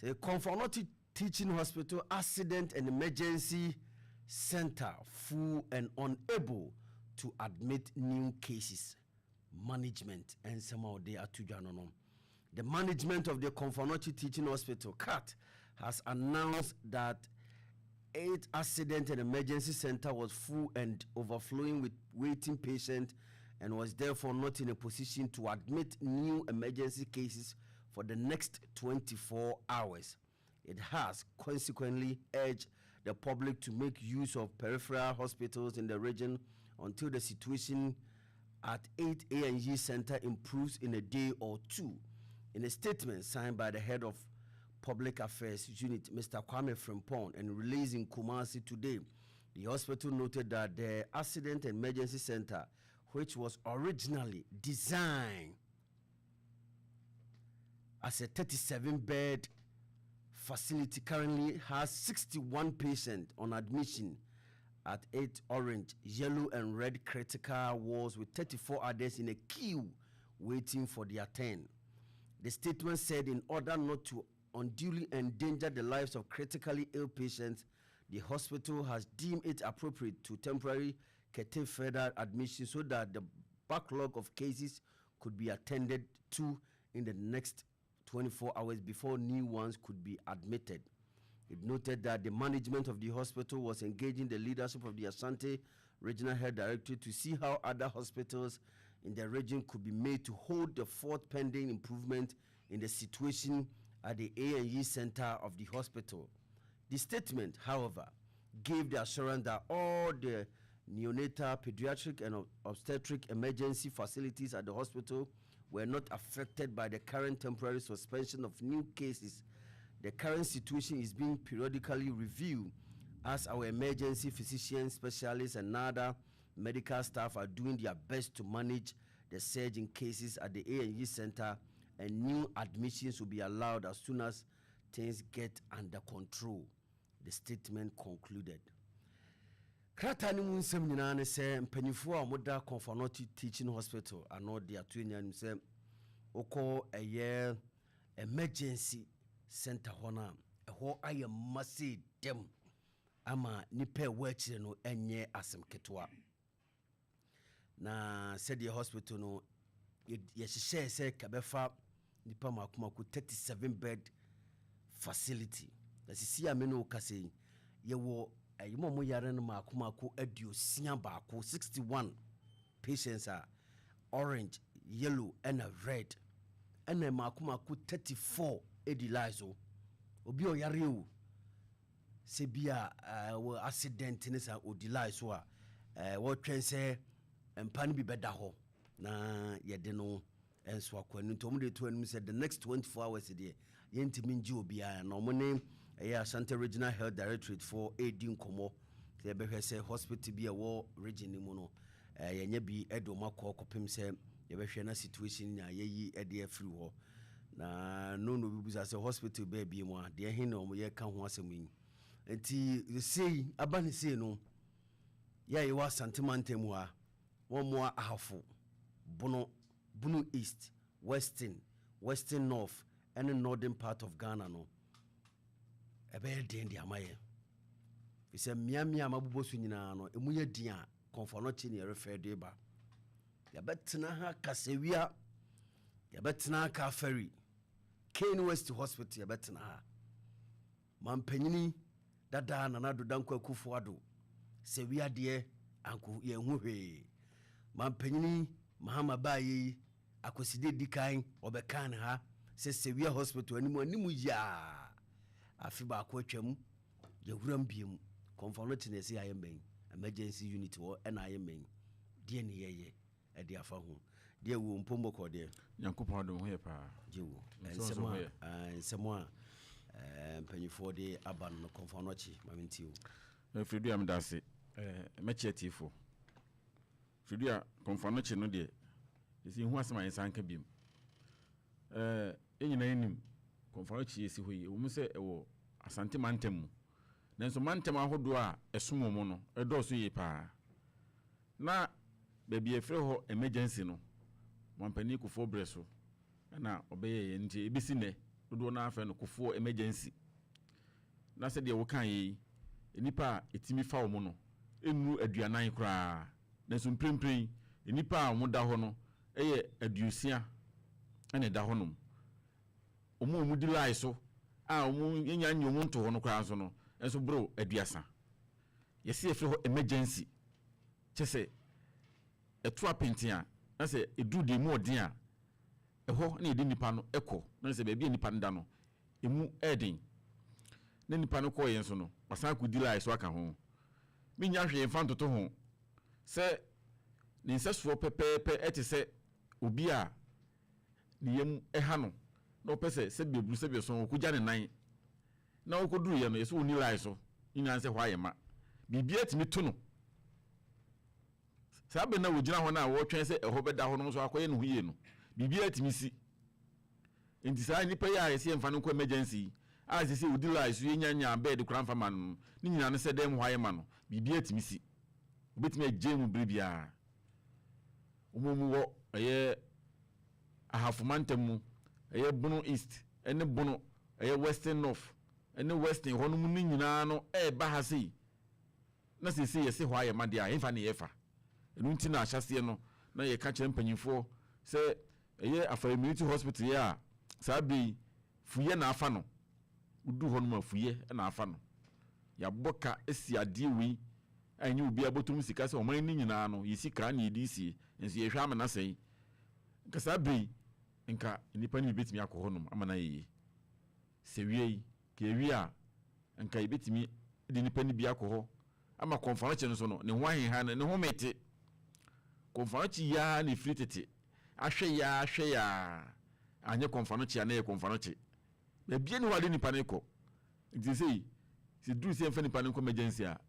Sɛ Komfo Anokye Teaching Hospital Accident and Emergency Center full and unable to admit new cases. Management nsɛm a wɔde ato dwa no. The management of the Komfo Anokye Teaching Hospital, CAT, has announced that its Accident and Emergency Center was full and overflowing with waiting patients and was therefore not in a position to admit new emergency cases for the next 24 hours. It has consequently urged the public to make use of peripheral hospitals in the region until the situation at 8 A&E Center improves in a day or two. In a statement signed by the head of Public Affairs Unit, Mr. Kwame Frimpong, and released in Kumasi today, the hospital noted that the Accident Emergency Center, which was originally designed as a 37 bed facility, currently has 61 patients on admission at 8 orange, yellow, and red critical wards, with 34 others in a queue waiting for their turn. The statement said in order not to unduly endanger the lives of critically ill patients, the hospital has deemed it appropriate to temporarily curtail further admission so that the backlog of cases could be attended to in the next 24 hours before new ones could be admitted. It noted that the management of the hospital was engaging the leadership of the Ashanti Regional Health Directorate to see how other hospitals in the region could be made to hold the fort pending improvement in the situation at the A&E center of the hospital. The statement, however, gave the assurance that all the neonatal, pediatric, and obstetric emergency facilities at the hospital were not affected by the current temporary suspension of new cases. The current situation is being periodically reviewed as our emergency physicians, specialists, and other medical staff are doing their best to manage the surge in cases at the A&E center, and new admissions will be allowed as soon as things get under control, the statement concluded. Krataa no mu nsɛm nyinaa ne sɛ mpanyinfoɔ a wɔda Komfo Anokye Teaching Hospital ano de ato anim sɛ wokɔ ɛyɛ emergency center hɔ no a, ɛhɔ ayɛ mase dɛm ama nipa ɛwɔ akyire no ɛnyɛ asɛm ketewa. Na sɛdeɛ hospital no yɛhyehyɛɛ sɛ kabɛfa nipa mako mako 37 bed facility, na sisi a me ne wo kasa yi, yɛwɔ ɛyi mu a ɔmo yare no mako mako 61, 61 patients a orange, yellow ɛna red, ɛna mako mako 34 edi line so. Obi a ɔyare o, sɛ bi a wɔ accident ne sa odi line so a wɔtwɛn sɛ mpa no bi bɛda hɔ na yɛde no nso akɔ anim. Nti ɔmo de to anim sɛ the next 24 hours deɛ, yɛntumi ngye obiara, na ɔmo ne ɛyɛ Ashanti Regional Health Directorate foɔ ɛredi nkɔmmɔ sɛ yɛbɛhwɛ sɛ hospital bi a ɛwɔ region no mu no yɛnyɛ bi ɛde ɔmo akɔ kɔpem sɛ yɛbɛhwɛ na situation nya yɛyi ɛde afiri hɔ. Na no na obi bisa sɛ hospital bɛɛ bi mu a deɛ he na ɔmo yɛka ho asɛm yi. Nti sei aba ne sei no, yɛ a yɛwɔ Asante mantam mu a, wɔn mmoa Ahafo, Bono, Bono East, Western, Western North ɛne northern part of Ghana no, ɛbɛyɛ den de ama yɛ, fi sɛ mmeammea a mabobɔ so nyinaa no, ɛmu yɛ den a Komfo Anokye ne yɛrefɛ de ba. Yɛbɛtena ha Kasawia, yɛbɛtena ha Kafari, Kane West Hospital, yɛbɛtena ha. Mampanyini dadaa Nana Addo Dankwa Akufo Addo sɛ wiadeɛ anko yɛnhu hwee. Mampanyini Mahama baayɛ yi, Akwaside di kan ɔbɛka ne ha sɛ Sewia Hospital anim anim yaa afe baako atwam, yɛwuram biem. Komfo Anokye na ɛsɛ ayɛ mmɛn emergency unit hɔ ɛna ayɛ mmɛn deɛ ne yɛyɛ ɛde afa ho deɛ wo mpo mbɔkɔ deɛ. Nyankopɔn adom, ho yɛ paa. Gye wo. Nso ho yɛ. Nsɛm a mpanyinfoɔ de aba no, Komfo Anokye, ma mentie wo. Firidua, meda ase. Mɛkyɛ atiefo. Firidua, Komfo Anokye no deɛ, ɛsɛ hu asɛm a yɛnsa nka biom. Yɛn nyinaa nim Komfo Anokye yɛsi hɔ yi, ɛwɔ mu sɛ ɛwɔ Asante mantam mu, nanso mantam ahodoɔ a ɛsom wɔ mu no ɛdɔɔso yie paa. Na baabi yɛfrɛ hɔ emergency no, mampanin Kufuor berɛ so ɛna ɔbɛyɛ yɛn, nti ebisi nnɛ. Dodoɔ no ara frɛ no Kufuor Emergency. Na sɛdeɛ wokaeɛ yi, nnipa a ɛtumi fa wɔn no nnuru 40 koraa. Nanso mprempren nnipa a wɔda hɔ no yɛ 60 na ɛda hɔnom. Wɔn a wɔdi line so a wɔnnya nnye wɔn nto hɔ no koraa nso no nso boro 30. Yɛse yɛfrɛ hɔ emergency, kyerɛ sɛ ɛto apenten a, na sɛ ɛduru deɛ ɛmu ɔden a, ɛhɔ na yɛde nnipa no kɔ, na sɛ baabi a nnipa no da no, ɛmu yɛ den. Na nnipa no kɔeɛ nso no, wasan akɔdi line so aka ho. Mennya hwee mfa ntoto ho sɛ ne nsɛsoɔ pɛpɛɛpɛ te sɛ obi a ne yam ha no na ɔpɛ sɛ sɛbi aburu sɛbi ɔsɔn ɔkɔgya ne nan na ɔkɔduruiɛ no, yɛsɛ ɔnni line so, ne nyinaa ne sɛ hɔ ayɛ ma. Biribiara tumi to no. Saa bere no a wɔgyina hɔ no a wɔretwɛn sɛ ɛhɔ bɛda hɔ no nso akɔyɛ ne ho yie no, biribiara tumi si. Enti saa nnipa yi a yɛsɛ yɛmfa no nkɔ emergency yi, a ɛsɛ sɛ ɔdi line so yɛnya nyaa bed koraa mfa ma no no, ne nyinaa ne sɛ dɛn mu hɔ ayɛ ma no, biribiara tumi si. Wɔbɛtumi agyae mu bere biara. Wɔn a wɔwɔ ɛyɛ Ahafo mantam mu, ɛyɛ Bono East ne Bono, ɛyɛ Western North ne Western hɔ nom no nyinaa no ɛreba ha sei. Na seesei yɛse hɔ ayɛ ma deɛ a, ɛhefa ne yɛfa? Ɛno nti na ahyɛaseɛ no na yɛka kyerɛ mpanyinfoɔ sɛ ɛyɛ Afari Military Hospital yi a saa berɛ yi fuyɛ na afa no. Wodu hɔ nom a fuyɛ na afa no. Yɛabɔ ka asi adeɛ wei a ɛnyɛ obiara bɔtɔm sika sɛ ɔman no nyinaa no yɛ sika na yɛde sie nso yɛhwɛ ama no asɛe. Nka saa berɛ yi nka nnipa no bi bɛtumi akɔ hɔ nom ama no ayɛ yie. Sɛ wia yi Ka yɛwie a, anka yɛbɛtumi de nnipa no bi akɔ hɔ ama kɔmfoanɔkye no so no, ne ho aheha no, ne home te. Kɔmfoanɔkye yi ara na ɛfiri tete ahwɛ yi ara ahwɛ yi ara, anyɛ kɔmfoanɔkye a na ɛyɛ kɔmfoanɔkye. Baabiara nni hɔ a de nnipa no rekɔ. Nti seesei, sɛ ɛduru sɛ yɛmfa nnipa no nkɔ emergency a,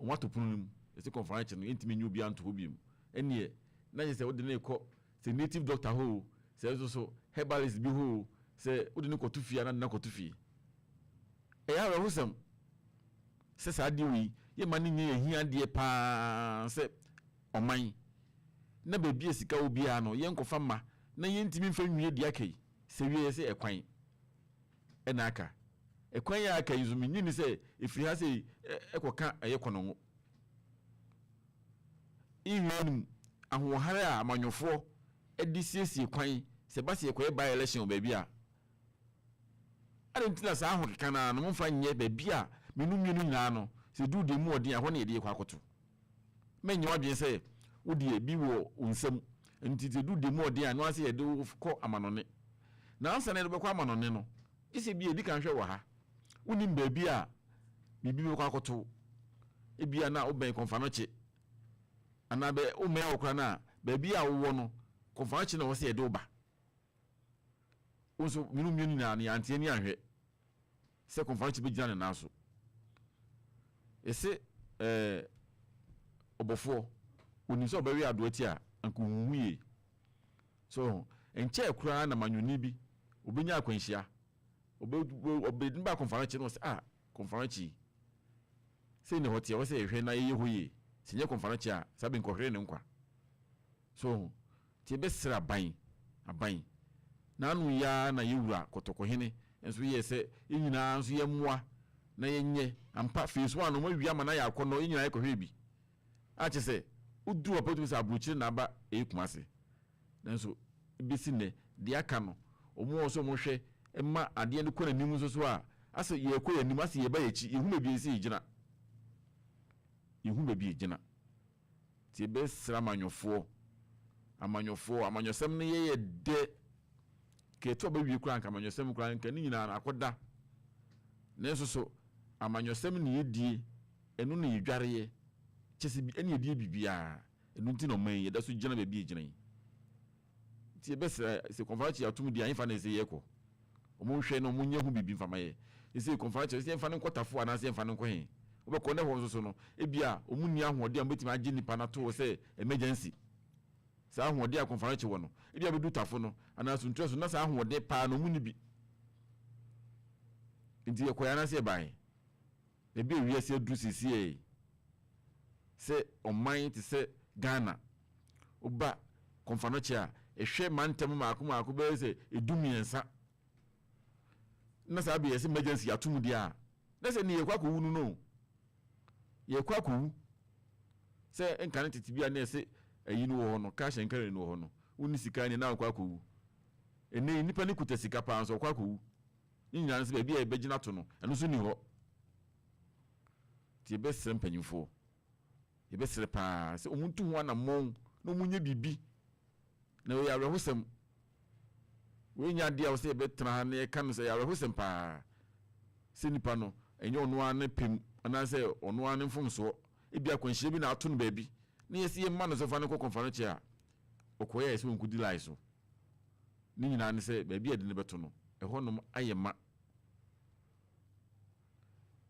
wɔato pono no mu. Yɛse kɔmfoanɔkye no, yɛntumi nnye obiara nto hɔ bio. Ɛnneɛ, na kyerɛ sɛ wode no rekɔ sɛ native doctor hɔ o, sɛ nso so herbalist bi hɔ o, sɛ wode no kɔto fie a na de no akɔto fie. Ɛyɛ awerɛhosɛm sɛ saa adeɛ wei yɛmma no nyɛ yɛn ahiadeɛ pa ara sɛ ɔman, na baabi a sika wɔ biara no yɛnkɔfa mma na yɛntumi mfa nwie deɛ aka yi. Sɛ wie yɛsɛ ɛkwan na aka. Ɛkwan yi a aka yi nso mennye nni sɛ ɛfiri ha sei ɛkɔka ɛyɛ Kɔnɔngo. Nhwɛ no mu, ahoɔhare a amanyɔfoɔ de siesie kwan sɛ ɛba sɛ yɛkɔyɛ by-election wɔ baabi a, adɛn nti na saa ahokeka no ara no momfa nyɛ baabi a menu mmienu nyinaa no, sɛ ɛduru deɛ emu ɔden a, ɛhɔ na yɛde yɛkɔ akɔto? Mɛnyɛ w'adwene sɛ wo deɛ bi wɔ wo nsam, ɛno nti sɛ ɛduru deɛ emu ɔden a, ɛno ara sɛ yɛde wo kɔ amanɔne. Na ansa na yɛde wo bɛkɔ amanɔne no, gye sɛ ebia yɛdi kan hwɛ wɔ ha. Wonnim baabi a biribi bɛkɔ akɔto wo. Ebia na wobɛn Kɔmfanɔkye, anaa bɛ wommɛn hɔ koraa no a, baabi a wowɔ no, Kɔmfanɔkye na ɛwɔ sɛ yɛde wo ba. Wo nso, me ne wo mmienu nyinaa no, yɛante ani anhwɛ sɛ Kɔmfanɔkye bɛgyina ne nan so. Yɛse ɛɛ ɔbɔfoɔ, ɔnim sɛ ɔbɛwe adoa ti a, anka ɔnhuhu yie. So ɛnkyɛɛ koraa na manyɔni bi, ɔbɛnya akwanhyia. Ɔbɛ ɔbɛ ne ba kɔnfarakye no ɔsɛ ah kɔnfarakye yi sei na ɛhɔ teɛ ɔsɛ yɛhwɛ na yɛyɛ hɔ yie sɛ nyɛ kɔnfarakye a saa bɛ nkɔhwere ne nkwa so ho nti yɛbɛsrɛ aban aban na ano yi ara na yɛwura kɔtɔkɔhene nso yɛɛ sɛ yɛn nyinaa nso yɛmmoa na yɛnyɛ ampa phase one no wɔawie ama no ayɛ akɔnnɔ yɛn nyinaa yɛkɔhwɛɛ bi a kyerɛ sɛ woduru hɔ pɛ wotumi sɛ aburokyire na aba ɛyɛ Kumase Nanso besi nnɛ, deɛ aka no, wɔn a wɔsɛ wɔhwɛ ma adeɛ no kɔ n'anim nso so a, asɛ yɛrekɔ yɛn anim, asɛ yɛreba yɛn akyi, yɛnhu baabi a ɛsɛ sɛ yɛgyina. Yɛnhu baabi a yɛgyina. Nti yɛbɛsrɛ amanyɔfoɔ, amanyɔfoɔ, amanyɔsɛm no yɛyɛ dɛ. Nka yɛto aba wie koraa, nka amanyɔsɛm koraa, nka ne nyinaa no akɔda. Nanso so, amanyɔsɛm na yɛdie, ɛno na yɛdwareɛ, kyɛ sɛ ɛne yɛde yɛ biribiara. Ɛno nti na ɔman yi, yɛda so gyina baabi a yɛgyina yi. Nti yɛbɛsrɛ sɛ Kɔmfarakyɛ atom deɛ, ahefa na ɛsɛ yɛkɔ? Wɔn nhwɛ na wɔn nyɛ ho biribi mfa ma yɛ. Sɛ Kɔmfarakyɛ, sɛ yɛmfa no nkɔ Tafo anaasɛ yɛmfa no nkɔ he? Wobɛkɔ na ɛhɔ nso so no, ebia wɔn nni ahoɔden a wɔbɛtumi agye nnipa no ato hɔ sɛ emergency. Saa ahoɔden a Kɔmfarakyɛ wɔ no, ebia bɛdu Tafo no anaa Suntua so na saa ahoɔden paa no wɔn nni bi. Nti yɛkɔeɛ anaasɛ yɛbaeɛ? Baabi a wiase aduru seesei yi, sɛ ɔman te sɛ Ghana, woba Kɔmfanɔkye a, ɛhwɛ mantam mmaako mmaako bɛyɛ sɛ 13. Na saa bɛ yɛsɛ emergency ato mu deɛ a, na sɛ ne yɛkɔ akɔwu no no yɛkɔ akɔwu. Sɛ nka ne tete bi a na yɛsɛ ayi no wɔ hɔ no, cash and carry no wɔ hɔ no, wonni sika ne na wokɔ akɔwu. Ɛnɛ nipa ne kuta sika paa nso ɔkɔ akɔwu. Ne nyinaa no sɛ baabi a yɛbɛgyina to no, ɛno nso ni hɔ. Nti yɛbɛsrɛ mpanyimfoɔ, yɛbɛsrɛ paa sɛ ɔmo ntu ho anammɔn na ɔmo nyɛ biribi, na wɔyɛ awerɛhosɛm. Wei nyɛ adeɛ a wɔsɛ yɛbɛtena ha na yɛka no sɛ ɛyɛ awerɛhosɛm paa sɛ nipa no ɛnyɛ ɔno ara ne pɛm anaasɛ ɔno ara ne mfomsoɔ, ebi akwanhyia bi na ato no baabi na yɛsɛ yɛmma no sɛ fa no kɔ Kɔmfa no kyɛ a ɔkɔyɛ a yɛsɛ wɔnkɔdi line so. Ne nyinaa ne sɛ baabi a yɛde no bɛto no, ɛhɔnom ayɛ ma.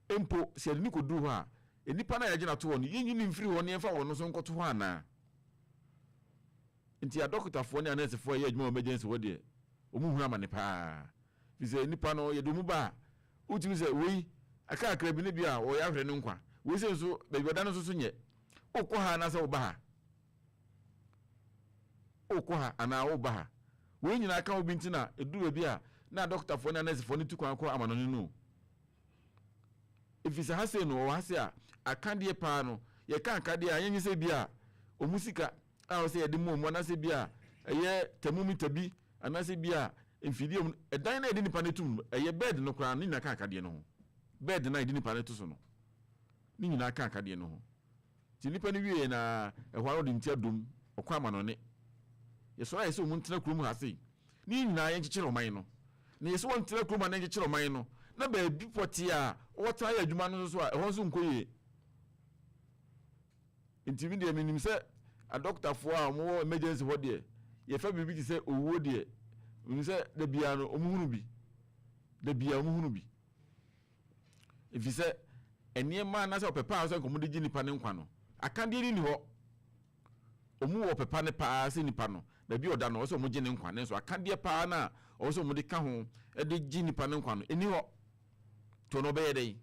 Mpo sɛ yɛde no kɔduru hɔ a, nnipa no a yɛagye no ato hɔ no, yɛnyi no mfiri hɔ na yɛmfa wɔn nso nkɔto hɔ anaa? Nti adɔkotafoɔ ne anɛɛsefoɔ a ɛyɛ adwuma wɔ emergency hɔ deɛ, wɔn hunu amane paa. Firi sɛ nnipa no, yɛde wɔn ba a, wotumi sɛ wei aka kakra bi ne bi a wɔyɛ ahwere ne nkwa. Wei sɛ nso baabi ɔda no nso so nyɛ. Wokɔ ha anaasɛ woba ha? Wokɔ ha anaa woba ha? Wei nyinaa ka ho bi nti na ɛduru baabi a na adɔkotafoɔ ne anɛɛsefoɔ no tu kwan kɔ amanɔne no. Ɛfiri sɛ ha sei no, wɔwɔ ha sei a, akadeɛ paa no, yɛka akadeɛ a, yɛnyɛ sɛ bi a wɔn sika a wɔsɛ yɛde mu wɔn, anaasɛ bi a ɛyɛ thermometer bi, anaasɛ bi a mfidie mu, ɛdan no a yɛde nipa no tum no, ɛyɛ bed no koraa, ne nyinaa ka akadeɛ no ho. Bed no a yɛde nipa no to so no, ne nyinaa ka akadeɛ no ho. Nti nipa no wie na ɛhɔ ara ɔde nti adom, ɔkɔ amanɔne. Yɛsɔre a yɛsɛ wɔn ntena kurom ha sei, ne yɛn nyinaa yɛnkyekyere ɔman no. Na yɛsɛ wɔn ntena kurom ha na yɛnkyekyere ɔman no, na baabi pɔtee a wɔtaa yɛ adwuma no nso so a, ɛhɔ nso nkɔ yie. Nti me deɛ menim sɛ adɔkotafoɔ a wɔwɔ emergency hɔ deɛ, yɛfa biribi te sɛ owuo deɛ, menim sɛ da biara no wɔhunu bi. Da biara wɔhunu bi. Ɛfiri sɛ nneɛma anaasɛ ɔpɛ pa a sɛ nka wɔde gye nipa ne nkwa no, akadeɛ no nni hɔ. Wɔn wɔ ɔpɛ pa no paa sɛ nipa no, baabi a ɔda no, ɔwɔ sɛ wɔgye ne nkwa, nanso akadeɛ paa no a ɔwɔ sɛ wɔde ka ho de gye nipa no nkwa no, ɛnni hɔ. Nti ɔno ɔbɛyɛ dɛn?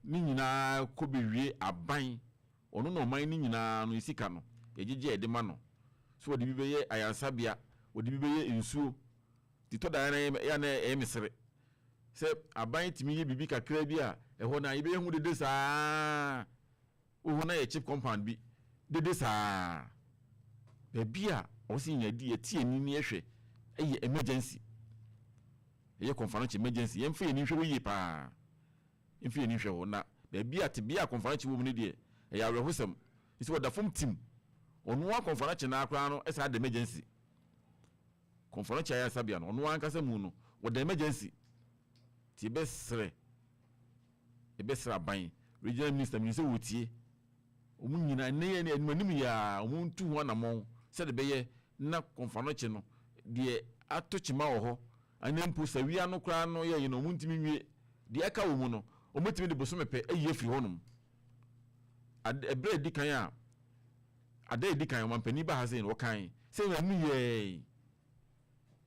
Ne nyinaa kɔ bɛwie aban, ɔno na ɔman no nyinaa no sika no, yɛgyegye a yɛde ma no. So wɔde bi bɛyɛ ayaresabea, wɔde bi bɛyɛ nsuo. Nti tɔ da yɛ na ɛyɛ me sere sɛ aban tumi yɛ biribi kakra bi a, ɛhɔ no a yɛbɛyɛ ho dede saa. Wohu na yɛ chip compound bi dede saa. Baabi a ɔwɔ sɛ yɛnya di yɛte ani ne yɛhwɛ ɛyɛ emergency. Ɛyɛ Kɔmfo Anokye emergency. Yɛmfa yɛn ani nhwɛ hɔ yie paa. Yɛmfa yɛn ani nhwɛ hɔ. Na baabi a tebea a Kɔmfo Anokye wɔ mu no deɛ, ɛyɛ awerɛhosɛm. Ɛsɛ wɔda fam tim. Ɔno ara Kɔmfo Anokye no ara koraa no ɛsaa da emergency. Kɔmfo Anokye ayaresabea no, ɔno ankasa mu no, wɔda emergency. Nti yɛbɛsrɛ, yɛbɛsrɛ aban, regional minister, menim sɛ wɔtie. Wɔn nyinaa, nnɛ yi anim anim yi ara, wɔn ntu ho anammɔn sɛdeɛ ɛbɛyɛ na Kɔmfo Anokye no, deɛ ato kyema wɔ hɔ, anaa mpo sawia no koraa no yɛyi no, wɔn ntumi nwie. Deɛ aka wɔ mu no, wɔbɛtumi de bosome pɛ ayi afiri hɔnom. Ad, ɛberɛ a ɛdi kan a, ada a ɛdi kan, ɔmampanin ba ha sei no, ɔkan sɛ na mu yɛɛ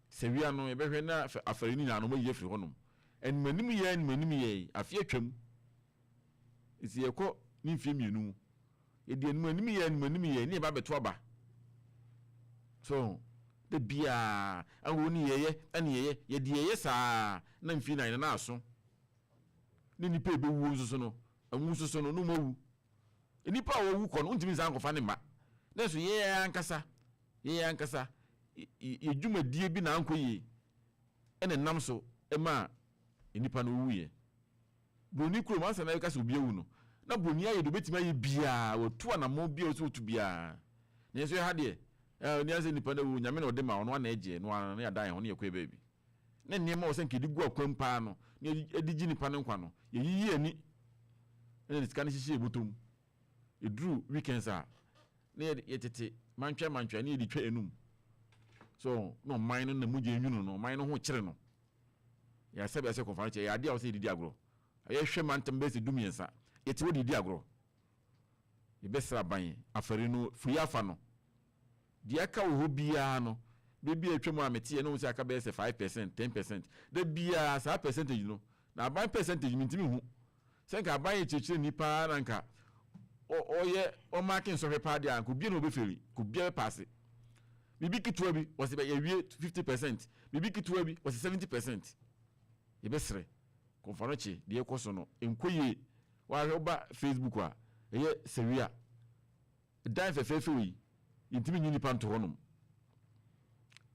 sawia no, yɛbɛhwɛ na afɛre no nyinaa no, wɔayi afiri hɔnom. Anim anim yɛ, anim anim yɛ, afe atwam. Nti yɛkɔ ne mfeɛ 2 mu. Yɛde anim anim yɛ, anim anim yɛ, ne yɛba abɛto aba. So, da biara, awo ne yɛyɛ, ɛne yɛyɛ, yɛde yɛyɛ saa na mfeɛ 4 na aso. Ne nnipa a ɛbɛwuo nso so no, ɛwo nso so no, na wɔn awu. Nnipa a wɔwu kɔ no, wontumi nsan nkɔfa ne mma. Nanso yɛn ankasa, yɛn ankasa, yɛ dwumadie bi na ankɔ yie, ɛna ɛnam so maa nnipa no wuiɛ. Buroni kurom, ansa na yɛbɛka sɛ obi awu no, na buroni ayɛ deɛ obɛtumi ayɛ biara, watu anammɔn biara ɔsɛ ɔtu biara. Nanso ɛha deɛ, ɛni asɛ nipa no awu, Nyame na ɔde ma, ɔno ana ɛgyeɛ, no ara na yɛadan yɛn ho na yɛkɔ yɛ baabi. Na nneɛma a ɔsɛ nka yɛde gu akwan paa no, na yɛde gye nipa no nkwa no, yɛyiyi ani, ɛna de sika no hyehyɛ yɛ bɔtɔ mu. Ɛduru weekends a, na yɛtete mantwea mantwea na yɛde twa enum. So, na ɔman no na mogya enwunu no, ɔman no ho kyere no. Yɛasɛ bɛsɛ kɔmfa no kyɛ, ɛyɛ adeɛ a wɔsɛ yɛde di agorɔ. Yɛhwɛ mantam bɛyɛ sɛ 13, yɛte hɔ de di agorɔ. Yɛbɛsrɛ aban, afɛre no, firi afa no. Deɛ aka wɔ hɔ biara no, bɛ bi a atwa mu a meteɛ no, wohu sɛ aka bɛyɛ sɛ 5%, 10%. Da biara saa percentage no, na aban percentage mentumi nhu. Sɛ nka aban yɛ kyerɛkyerɛni paa na nka ɔyɛ ɔmaake nsɔhwɛ paa deɛ a, nka obiara na ɔbɛfeli, nka obiara bɛpaase. Biribi ketewa bi, wɔsɛ yɛwie 50%, biribi ketewa bi, wɔsɛ 70%. Yɛbɛsrɛ Kɔmfo Anokye, deɛ ɛkɔ so no nkɔ yie. Wahwɛ, woba Facebook a, ɛyɛ sɛwia dan fɛfɛɛfɛ wei, yɛntumi nyi nipa nto hɔnom.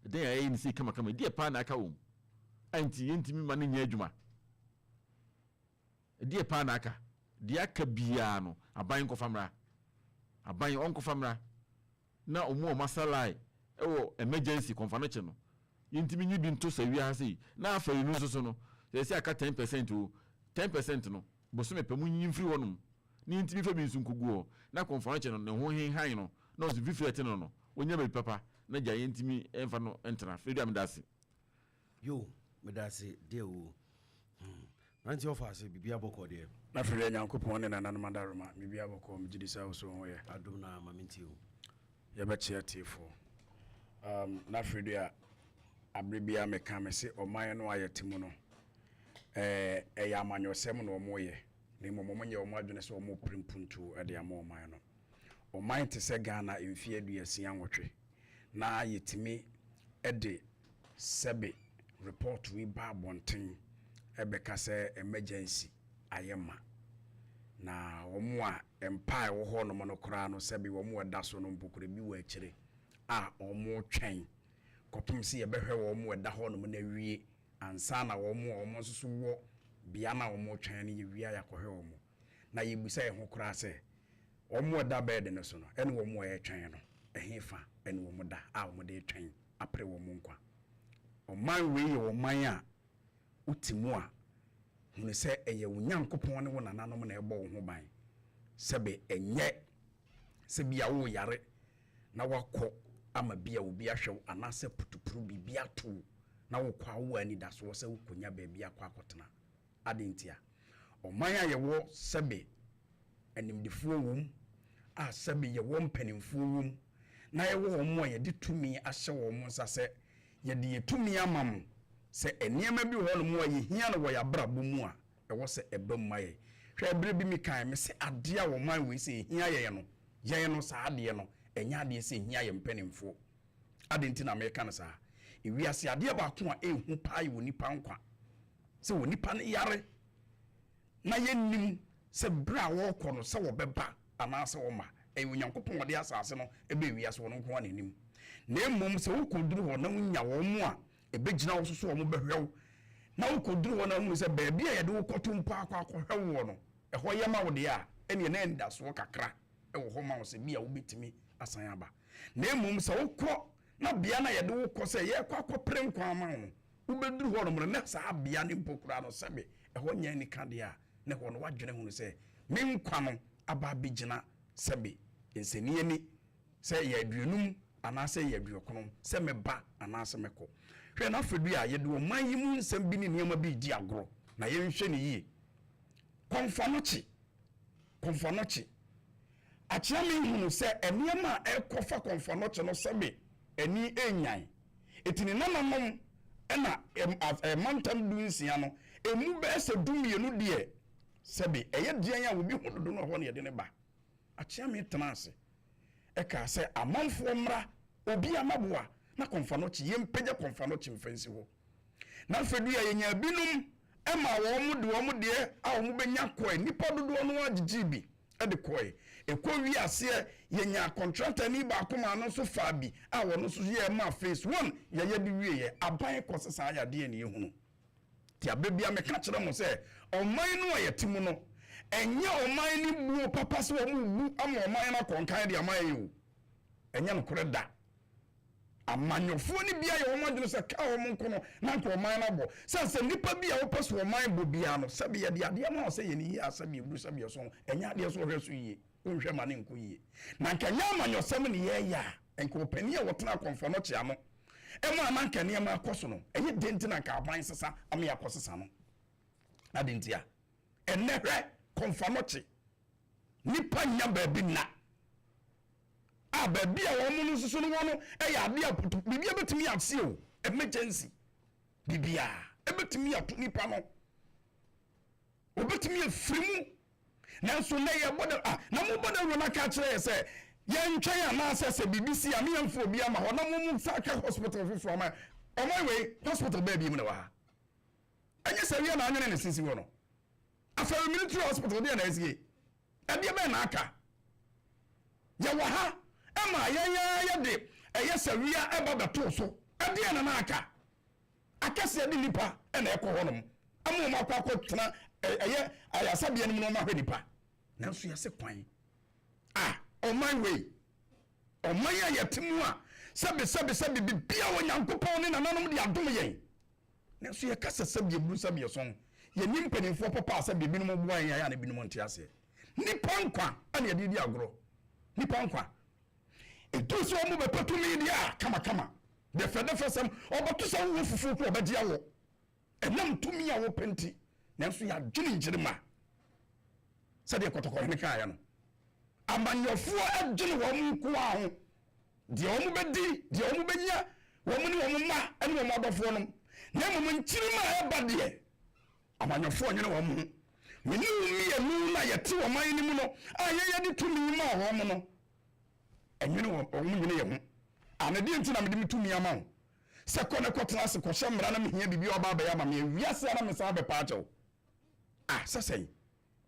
Dan a ɛyɛ ne sei kamakama, deɛ paa na aka wɔm a nti yɛntumi ma no nyɛ adwuma? Deɛ paa na aka? Deɛ aka biara no, aban nkɔfa mmra, aban ɔnkɔfa mmra na ɔmo a ɔmo asa line ɛwɔ emergency Kɔmfo Anokye no, yɛntumi nyi bi nto sɛ ha sei. Na afɛri no nso so no, sɛ yɛsɛ aka 10% o, 10% no, bosome pɛ mu nyi mfiri hɔnom ne yɛntumi fa bi nso nkogu hɔ na Kɔmfo Anokye no ne ho henhan no na ɔso fifiri ɛte no, wɔnya baabi papa na gya yɛntumi ɛmfa no ntena. Firi meda ase. Yo, meda ase deɛ o. Mmeranteɛ, ɔfa ase, biribi abɔkɔ deɛ? Na afei deɛ, Nyankopɔn ne nananom adaroma, biribi abɔkɔ. Megye di sɛ wo so ho yɛ. Adom na ma mentie o. Yɛbɛkyea tiefoɔ na afei deɛ a abere biara meka me se ɔman no a yɛte mu no, ɛyɛ amanyɔsɛm na ɔmoyɛ, na mmom ɔmo nyɛ ɔmo adwene sɛ ɔmo pere mpuntuo de ama ɔman no. Ɔman te sɛ Ghana, mfeɛ 68 na yɛtumi de sɛbe report yi ba abɔnten ɛbɛka sɛ emergency ayɛ ma na wɔn a mpa a ɛwɔ hɔnom no koraa no, sɛbe wɔn a ɛda so no mpokoro bi wɔ akyire a wɔn twɛn kɔpem sɛ yɛbɛhwɛ wɔn a ɛda hɔnom no awie ansa na wɔn a wɔn nso so wɔ bea no a wɔn twɛn no, yɛwie a yɛakɔhwɛ wɔn. Na yɛbusa yɛn ho koraa sɛ wɔn a ɛda bed no so no ɛne wɔn a ɛretwɛn no, ɛhe fa ɛne wɔn da a wɔn de retwɛn apere wɔn nkwa? Ɔman wei yɛ ɔman a wote mu a, hunu sɛ ɛyɛ wo Nyankopɔn ne wo nananom na ɛbɔ wo ho ban. Sɛbe ɛnyɛ sɛ bi a woyare na wakɔ ama bi a obi ahwɛ wo, anaasɛ putupuru biribi ato wo na wokɔ a, wowɔ anidasoɔ sɛ wokɔnya baabi akɔ akɔtena ade. Nti a ɔman a yɛwɔ, sɛbe animdefoɔ wɔ mu a, sɛbe yɛwɔ mpanimfoɔ wɔ mu, na yɛwɔ wɔn a yɛde tumi ahyɛ wɔn nsa sɛ yɛde yɛ tumi ama mo sɛ nneɛma bi wɔ hɔnom a yɛhia no wɔ yɛn abrabɔ mu a, ɛwɔ sɛ ɛba mu ma yɛn. Hwɛ, ɛberɛ bi mi kan me sɛ adeɛ a wɔman wei sɛ ɛhia yɛn no, yɛn no saa adeɛ no ɛnyɛ adeɛ sɛ ɛhia yɛn mpanimfoɔ ade. Nti na meka no saa. Ewiase adeɛ baako a ɛhu paa yɛ wɔ nipa nkwa, sɛ wɔ nipa no yare na yɛnnim sɛ berɛ a wɔrekɔ no sɛ wɔbɛba anaasɛ wɔma. Ɛyɛ Onyankopɔn wɔde asase no ɛbɛ wiase, wɔn nko ara n'anim. Na mmom sɛ wokɔduru hɔ na wonya wɔn mu a ɛbɛgyina wo so so wɔn bɛhwɛ wo, na wokɔduru hɔ na wohunu sɛ baabi a yɛde wo kɔto mpo akɔ akɔhwɛ woɔ no, ɛhɔ yɛ ma wo deɛ a, ɛneɛ na anidasoɔ kakra ɛwɔ hɔ ma wo sɛ bi a wobɛtumi asan aba. Na mmom sɛ wokɔ na bea no a yɛde wo kɔ sɛ yɛkɔ akɔpere nkwa ama wo no, wobɛduru hɔ nom no na saa bea no mpo koraa no, sɛbe ɛhɔ nyɛ anika deɛ a, na ɛhɔ no woadwene ho no sɛ me nkwa no aba abɛgyina sɛbe nsɛnniani sɛ yɛ 50 anaasɛ yɛ 90, sɛ mɛba anaasɛ mɛkɔ. Hwɛ, na afɛdu a yɛde ɔman yi mu nsɛm bi ne nneɛma bi di agorɔ na yɛnhwɛ ne yie. Kɔmfo Anokye, Kɔmfo Anokye akyea me hunu sɛ nneɛma a ɛkɔfa Kɔmfo Anokye no, sɛbe ani enyan eti ne nananom ɛna ɛmantam 16 no emu bɛyɛ sɛ 12 deɛ, sɛbe ɛyɛ deɛn a obi ho dodo no ɛhɔ na yɛde ne ba. Akyea me tena ase ɛka sɛ amanfoɔ mmra, obi amaboa na Kɔmfo Anokye yɛmpagya Kɔmfo Anokye mfa nsi hɔ. Na afei a yɛnya binom ɛma wɔn de wɔn deɛ a wɔn bɛnya kɔɛ, nipa dodoɔ no agyegye bi ɛde kɔɛ, ɛkɔ wi aseɛ, yɛnya contractor ni baako maa no nso faa bi a wɔn nso yɛ ma phase one yɛyɛ de wie. Yɛ aban kɔ sesa ayadeɛ ne ehunu te abɛ bia. Meka kyerɛ mo sɛ ɔman no a yɛte mu no, ɛnyɛ ɔman no buo papa sɛ wɔn bu ama ɔman no akɔnkan de ama yɛ o. Ɛnyɛ nokorɛ da. Amanyɔfoɔ no bia yɛ wɔn adwene sɛ kaa wɔn nko no na nka ɔman no abɔ sɛ nipa bi a wɔpɛ so ɔman bɔ biara no, sɛbi yɛde adeɛ ma wɔ sɛ yɛn yie a, sɛbi edu, sɛbi ɛso ɛnyɛ adeɛ so ɔhwɛ so yie, wɔnhwɛ ma ne nko yie. Na nka nyɛ amanyɔsɛm ne yɛɛyɛ a, nka ɔpanin a wɔtena Akɔmfo Anokye ano ɛma ama nka nneɛma akɔ so no, ɛyɛ den ti na nka aban sesa ama yɛ akɔ sesa no ade. Nti a ɛnɛ hwɛ, Kɔmfo Anokye nipa nya baabi nna a, baabi a wɔn no nso so no wɔ no ɛyɛ adeɛ a biribi bɛtumi ase o, emergency biribiara ɛbɛtumi ato nipa no, obɛtumi afiri mu. Nanso nɛ yɛbɔ da ah, na mobɔ da wuro no aka kyerɛ yɛ sɛ yɛntwɛn anaasɛ sɛ biribi si a ne yɛmfa obi ama hɔ na mo mu sa ka hospital foforɔ ama ɔman wei. Hospital bɛɛ bi mu na wɔ ha. Ɛnyɛ sɛ wia na anwene ne sisi hɔ no. Afɛri Military Hospital deɛ na asie. Ɛdeɛ bɛn na aka? Yɛwɔ ha ɛma yɛn ara yɛde ɛyɛ sɛ wia ɛba bɛtoo so. Ɛdeɛ na na aka? Akɛseɛ de nipa ɛna ɛkɔ hɔnom ama wɔn akɔ akɔtena ɛyɛ ayaresabea no mu na wɔn ahwɛ nipa. Nanso yɛse kwan a ɔman wei, ɔman a yɛte mu a sɛbe sɛbe sɛbe bibia Onyankopɔn ne nananom de adom yɛn. Nanso yɛka sɛ sɛbe ebunu sɛbe ɛsɔn. Yɛnni mpanimfoɔ papa a sɛbe ebinom boa yɛn a na ebinom nte aseɛ. Nipa nkwa na yɛde di agorɔ. Nipa nkwa. Ɛduru sɛ wɔn bɛpɛ tumi deɛ a kamakama. Dɛfɛdɛfɛ sɛm ɔbɛto sɛ wowɔ fufuo koro ɔbɛgye awɔ. Ɛnam tumi a wɔpɛ nti. Nanso yɛadwene nkyirima. Sɛdeɛ kɔtɔkɔhene kaeɛ no, amanyɔfoɔ dwene wɔn nko ara ho. Deɛ wɔbɛdi, deɛ wɔbɛnya, wɔn ne wɔn mma ne wɔn adɔfoɔ nom. Na mmom nkyirimma a ɛba deɛ, amanyɔfoɔ nnwene wɔn ho. Me ne wo mmienu na yɛte ɔman no mu no a yɛn yɛde tumi maa wɔn no, ɛnwene wɔn, wɔn nnwene yɛn ho. A na deɛ nti na mede me tumi ama wo? Sɛ kɔ na kɔtena ase kɔhyɛ mmara na mehia biribi a ɔba abɛyɛ ama me a, wiase a na mesan abɛpa akyɛ wo. A sɛ sɛn?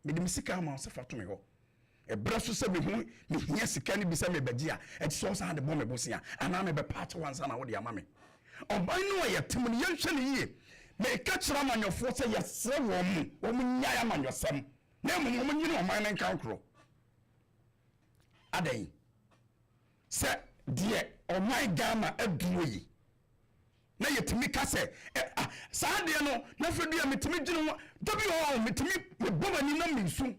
Mede me sika ama wo sɛ fa to me hɔ. Ɛberɛ so sɛ mehu mehia sika no bi sɛ mebɛgye a, ɛte sɛ wosan de bɔ me bosea anaa mebɛpa akyɛ wo ansa na wode ama me. Ɔman no a yɛte mu no, yɛnhwɛ no yie. Meka kyerɛ amanyɔfoɔ sɛ yɛsrɛ wɔn mo, wɔn nnyae amanyɔsɛm na mmom wɔn nyini ɔman no nkankorɔ. Adɛn? Sɛ deɛ ɔman Ghana aduro yi, na yɛtumi ka sɛ ɛ ah saa adeɛ no na afei deɛ metumi dwene ho da bi wɔ hɔ metumi mebɔ m'ani na mesu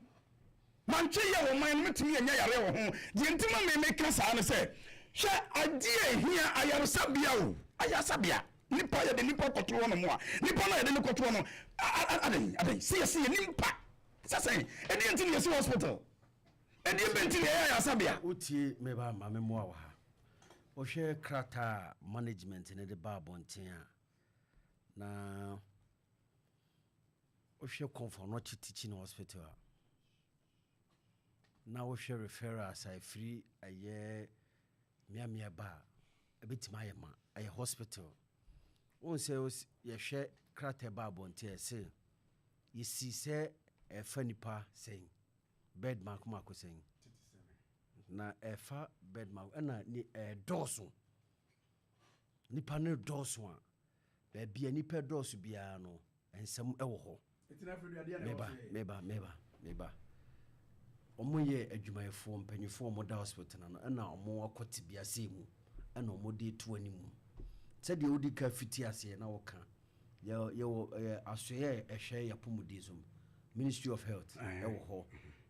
mantwe yɛ wɔ man no metumi anya yareɛ wɔ ho. Deɛ nti ma me meka saa ne sɛ, hwɛ adeɛ a ɛhia ayaresabea o, ayaresabea nipa yɛde nipa kɔto hɔ nom a, nipa no a yɛde no kɔto hɔ no adɛn adɛn sɛ yɛsɛ yɛ nipa sɛ sɛn ɛdeɛ nti na yɛsi hospital, ɛdeɛ bɛ nti na yɛyɛ ayaresabea? Wotie me ba ma me mmoa wɔ ha. Wohwɛ krataa a management no de ba abɔnten a, na wohwɛ Komfo Anokye Teaching Hospital a, na wohwɛ referrals a ɛfiri ɛyɛ mmeammea ba a, ɛbɛtumi ayɛ ma ɛyɛ hospital. Wohu sɛ yɛhwɛ krataa ba abɔnten a ɛse yɛsi sɛ ɛfa nipa sɛn, bed mako mako sɛn. Na ɛfa bed ma ɛna ne ɛdɔɔso. Nipa no dɔɔso a, baabi a nipa dɔɔso biara no, nsɛm ɛwɔ hɔ. Meba, meba, meba, meba. Wɔn yɛ adwumayɛfoɔ, mpanyinfoɔ a wɔda hospital no ɛna wɔn akɔ tebea sei mu ɛna wɔn de to anim. Sɛdeɛ wodi ka fiti aseɛ na wɔka, yɛ yɛwɔ ɛyɛ asoɛ a ɛhwɛ yɛn apɔmuden so, Ministry of Health ɛwɔ hɔ.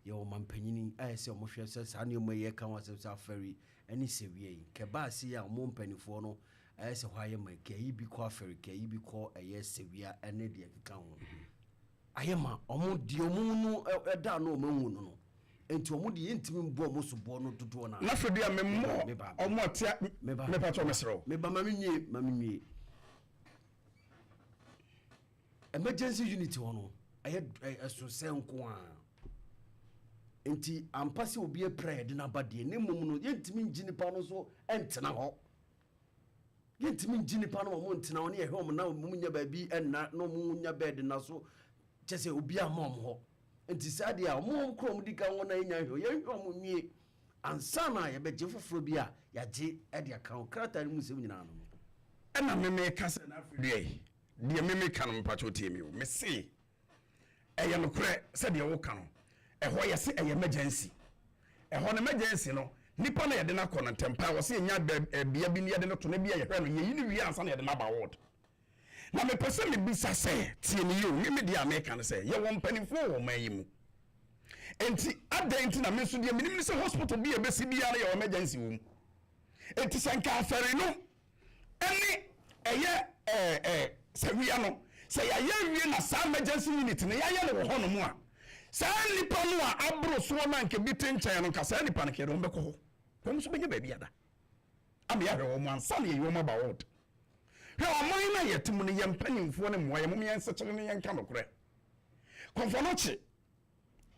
Yɛwɔ mampanyini a ɛsɛ wɔn hwɛ sɛ saa nneɛma yi ɛka ho asɛm sɛ afɛri ɛne sɛwia yi. Kɛba ase a wɔn mpanimfoɔ no ɛyɛ sɛ hɔ ayɛ ma kɛyi bi kɔ afɛri, kɛyi bi kɔ ɛyɛ sɛwia ɛne deɛ ɛkeka ho. Ayɛ ma wɔn deɛ wɔn no ɛda ano wɔn ahu no no. Nti wɔn deɛ yɛntumi mbɔ wɔn soboɔ no dodoɔ no ara. Na afei deɛ memmɔ wɔn a tia mepatɔ mesrɛ wo. Meba ma menwie ma menwie. Emergency unit hɔ no ɛyɛ ɛso sɛ nko ara. Nti ampa sɛ obi apira yɛde no aba deɛ, ne mmom no yɛntumi ngye nipa no nso ntena hɔ. Yɛntumi ngye nipa no wɔn ntena hɔ ne yɛhwɛ wɔn na wɔn nya baabi nna na wɔn nya bɛɛde na so kyɛ sɛ obi ama wɔn hɔ. Nti saa deɛ a wɔn wɔn koro wɔn di kan hɔ na yɛnya nhwɛ yɛnhwɛ wɔn nwie ansa na yɛbɛgye foforɔ bi a yɛagye de aka ho. Krataa no mu nsɛm nyinaa no no. Ɛna me meka sɛ na afei deɛ yi deɛ me meka no mpakyɛw tie me o, me se ɛyɛ nokorɛ sɛ deɛ woka no ɛhɔ yɛse ɛyɛ emergency, ɛhɔ no emergency no nipa na yɛde no akɔ no ntɛm paa, wɔse yɛnya bea bi ne yɛde no to no bi a yɛhwɛ no yɛyi no wie ansa na yɛde no aba ward. Na mepɛ sɛ mebisa sɛ, tie me yie o, me me deɛ a meka ne sɛ yɛwɔ mpanimfoɔ wɔ ɔman yi mu, enti adɛn nti na me nso deɛ menim ne sɛ hospital bi a ɛbɛsi biara no yɛwɔ emergency wɔ mu, enti sɛ nka afɛre no ɛne ɛyɛ ɛɛ ɛɛ sawia no sɛ yɛayɛ awie na saa emergency unit no yɛayɛ no wɔ hɔnom a, saa nnipa no a aboro soɔ no a nka bi te nkyɛn no nka saa nnipa no nka yɛde wɔn bɛkɔ hɔ, wɔn nso bɛnya baabi ada ama yɛahwɛ wɔn ansa na yɛyi wɔn aba ward. Hwɛ ɔman no a yɛte mu no, yɛn mpanimfoɔ no mmoa yɛn, mom yɛnsekyere na yɛnka nokorɛ. Kɔmfoɔ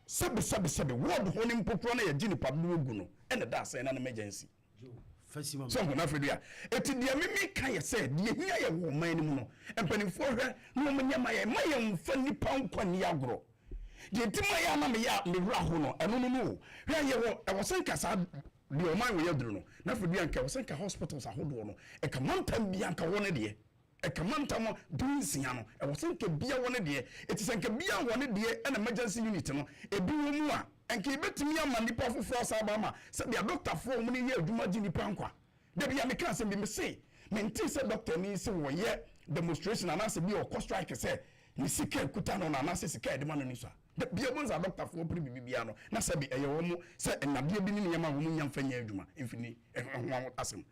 sɛbe sɛbe sɛbe ward hɔ no mpo koraa na yɛgye nipa dodoɔ gu no ɛna ɛda asɛn na no emergency. Sɛ ɔho n'afɛ dua. Eti deɛ mimi ka yɛ sɛ deɛ hia yɛ wɔ ɔman no mu no, mpanimfoɔ hwɛ na wɔn nyɛ ma yɛ ma yɛn nfa nipa nkwa ni agorɔ. Deɛ nti ma yɛ anam yɛ a mewura ho no, ɛno no no o. Hwɛ, yɛ wɔ ɛwɔ sɛ nka saa deɛ ɔman wɔ yɛ duro no n'afɛ dua, nka ɛwɔ sɛ nka hospitals ahodoɔ no ɛka mantam bia nka wɔ ne deɛ, ɛka mantam 16 no, ɛwɔ sɛ nka bia wɔ ne deɛ. Eti sɛ nka bia wɔ ne deɛ, ɛna emergency unit no ebi wɔ mu a, nka ebetumi ama nipa foforɔ asa aba ama sɛbi adɔktafoɔ wɔn yɛ adwuma gye nipa nkwa. Dabi a meka asɛm bi, me se mente sɛ dɔkta ni sɛ wɔyɛ demonstration anaasɛ bi ɔkɔ strike sɛ ne sika ekuta no na anaasɛ sika yɛde ma no ni so a. Dabi a wɔn sɛ adɔktafoɔ pere bibi bia no na sɛbi ɛyɛ wɔn sɛ nnadeɛ bi ne nneɛma a wɔn nya nfa nyɛ adwuma mfini ɛho asɛm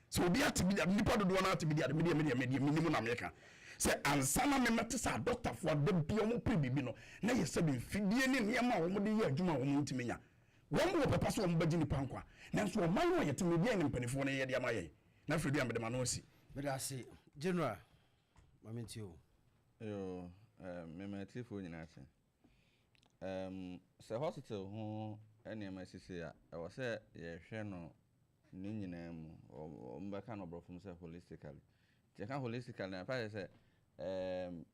sɛ obi ate bi, nipa dodoɔ no ate bi di ade. Medeɛ menim na meka sɛ ansa na memɛte sɛ adɔktafoɔ ada bi a wɔn pere biribi no na yɛ sɛ mfidie ne nneɛma a wɔn de yɛ adwuma a wɔn ntumi nya. Wɔn wɔ pɛpa sɛ wɔn bɛgye nipa nkwa, nanso ɔman no a yɛte mu deɛ ne mpanimfoɔ no yɛ de ama yɛn na afei deɛ mede ma no asi. Mede ase, General. Mame ntie o. Yo, mema atiefoɔ nyinaa kyɛ. Sɛ hospital ho nneɛma sisi a, ɛwɔ sɛ yɛhwɛ no ne nyinaa mu. Wɔn bɛka no borɔfo mu sɛ holistically. Nti yɛka holistically na yɛpa yɛ sɛ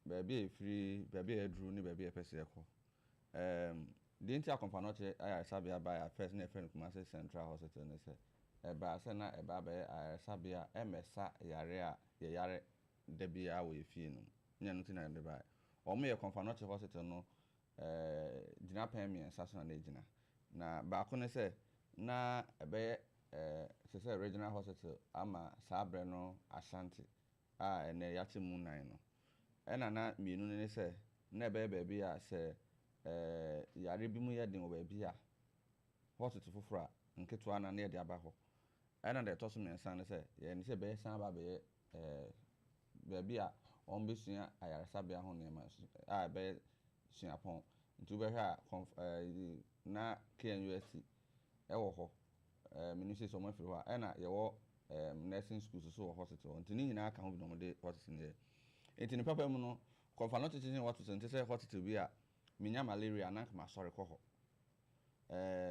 baabi a yɛfiri, baabi a yɛaduru ne baabi a yɛpɛ sɛ yɛkɔ. Deɛ nti a Kɔmfo Anɔkye ayaresabea baeɛ a first na yɛfrɛ no Kumasi Central Hospital ne sɛ ɛbaa sɛ na ɛbaa bɛyɛ ayaresabea a ɛmmɛsa yare a yɛyare da biara wɔ yɛ fie no mu. Nyɛ no nti na yɛde baeɛ. Wɔn yɛ Kɔmfo Anɔkye Hospital no gyinapɛn mmiɛnsa so na na ɛgyina. Na baako ne sɛ na ɛbɛyɛ te sɛ regional hospital ama saa berɛ no Ashanti a ɛnɛ yɛate mu nan no. Ɛna na mmienu no ne sɛ na ɛbɛyɛ baabi a sɛ yare bi mu yɛ den wɔ baabi a, hospital foforɔ a nketewa na na yɛde aba hɔ. Ɛna deɛ ɛtɔ so mmiɛnsa ne sɛ yɛn sɛ ɛbɛyɛ san aba abɛyɛ baabi a wɔn bɛsua ayaresabea ho nneɛma a ɛbɛyɛ suapɔn. Nti wobɛhwɛ a kɔnf na KNUST ɛwɔ hɔ. Menim sɛ wɔn afiri hɔ a, ɛna yɛwɔ nursing school nso wɔ hospital hɔ. Nti ne nyinaa ka ho bi na wɔde hospital no yɛ. Nti ne papa mu no, Kɔmfo Anɔkye Teaching Hospital nte sɛ hospital bi a menya malaria na nka masɔre kɔ hɔ.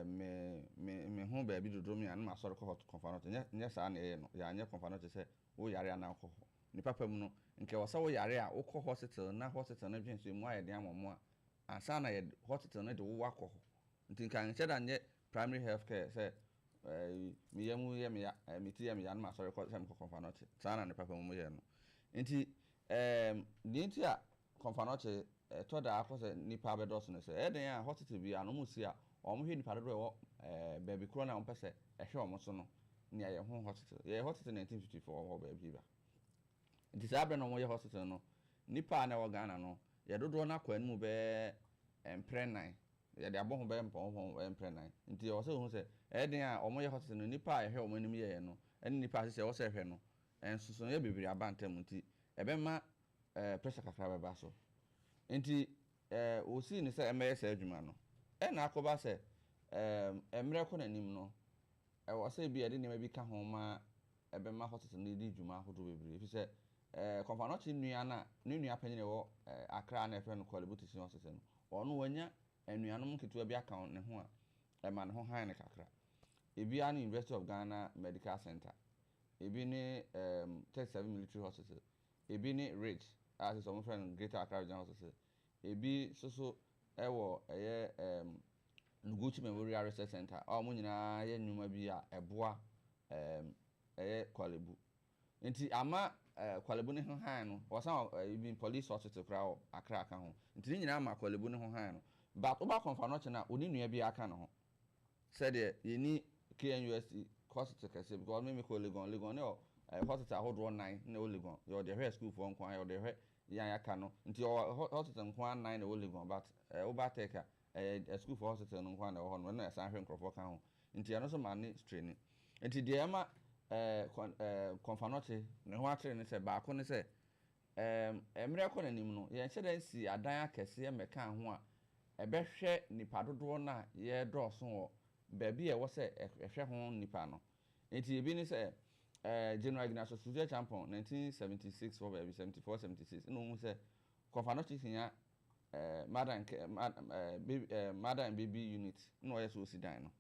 Me ho baabi dodo me a na masɔre kɔ hɔ Kɔmfo Anɔkye. Nyɛ saa na ɛyɛ no. Yɛanyɛ Kɔmfo Anɔkye sɛ woyare anaa wokɔ hɔ. Ne papa mu no, nka ɛwɔ sɛ woyare a wokɔ hospital na hospital no dwen so emu ayɛ den ama ɔmo a ansa na yɛ hospital no de wo akɔ hɔ. Nti nka nhyɛ da nyɛ primary health care sɛ me yam yɛ me ya, me ti yɛ me ya na masɔre kɔ sɛ mekɔ Kɔmfo Anɔkye. Saa na ne papa mu yɛ no. Nti deɛ nti a Kɔmfo Anɔkye ɛtɔ da akɔ sɛ nipa bɛdɔɔso no sɛ ɛyɛ den a, hospital bi a na ɔmo si a, ɔmo hwɛ nipa dodoɔ ɛwɔ baabi korɔ na ɔmo pɛ sɛ ɛhwɛ ɔmo so no nea yɛ ho hospital. Yɛyɛ hospital 1954 wɔ baabi ba. Nti saa abirɛ na ɔmo yɛ hospital no, nipa a na ɛwɔ Ghana no yɛ dodoɔ no akɔ anim bɛyɛ mprɛ nan, yɛde abɔ ho bɛyɛ mpɔnpɔn bɛyɛ mprɛ nan. Nti ɛwɔ sɛ ohun sɛ ɛyɛ den a ɔmo yɛ hospital no, nipa a yɛhwɛ ɔmo anim yɛɛ no ɛne nipa a sisi ɛwɔ sɛ ɛhwɛ no, nsonsonoeɛ bebree aba ntam, nti ɛbɛma pressure kakra bɛba so. Nti osii ne sɛ ɛmɛyɛ saa adwuma no, ɛna akɔba sɛ mmerɛ kɔ n'anim no, ɛwɔ sɛ bi yɛde nneɛma bi ka ho ma ɛbɛma hospital no di dwuma ahodoɔ bebree, efi sɛ Kɔmfo Anɔkye nua na ne nua panyin a ɛwɔ Accra na yɛfrɛ no Korle Bu Teaching Hospital no, ɔno wanya anuanom nketewa bi aka ne ho a ɛma ne ho han ne kakra. Ebi ne University of Ghana Medical Center, ebi ne 37 Military Hospital, ebi ne Ridge a sɛ wɔn frɛ no Greater Accra Regional Hospital, ebi nso so ɛwɔ ɛyɛ Noguchi Memorial Research Center a wɔn nyinaa yɛ nnwuma bi a ɛboa ɛyɛ Korle Bu. Nti ama Korle Bu ne ho han no, wɔsan wɔ even police hospital koraa wɔ Accra ka ho. Nti ne nyinaa ma Korle Bu ne ho han no. But woba Kɔmfo Anɔkye no a, oni nua bi aka ne ho sɛdeɛ yɛni KNUST hospital kɛseɛ, because me mekɔ Legon. Legon ne wɔ hospital ahodoɔ nan na ɛwɔ Legon. Yɛwɔ deɛ ɛhwɛ sukuufoɔ nko ara, yɛwɔ deɛ ɛhwɛ yɛn aka no. Nti ɔwɔ hospital nko ara nan na ɛwɔ Legon, but woba Tech a, ɛyɛ sukuufoɔ hospital no nko ara na ɛwɔ hɔ no, ɛna ɛsan hwɛ nkurɔfoɔ ka ho. Nti ɛno nso ma ne strain. Nti deɛ ɛma Kɔmfo Anɔkye ne ho akyere ne sɛ baako ne sɛ mmerɛ kɔ n'anim no, yɛnhyɛ dɛ nsi adan akɛseɛ mmɛka ho a ɛbɛhwɛ nipa dodoɔ no a yɛredɔɔso wɔ baabi a ɛwɔ sɛ ɛhwɛ ho nipa no. Nti ebi ne sɛ General Ignatius Kutu Acheampong, 1976 wɔ baabi, 74, 76, ɛna ohun sɛ Kɔmfo Anɔkye hia mother and baby, mother and baby unit, na ɔyɛ sɛ osi dan no.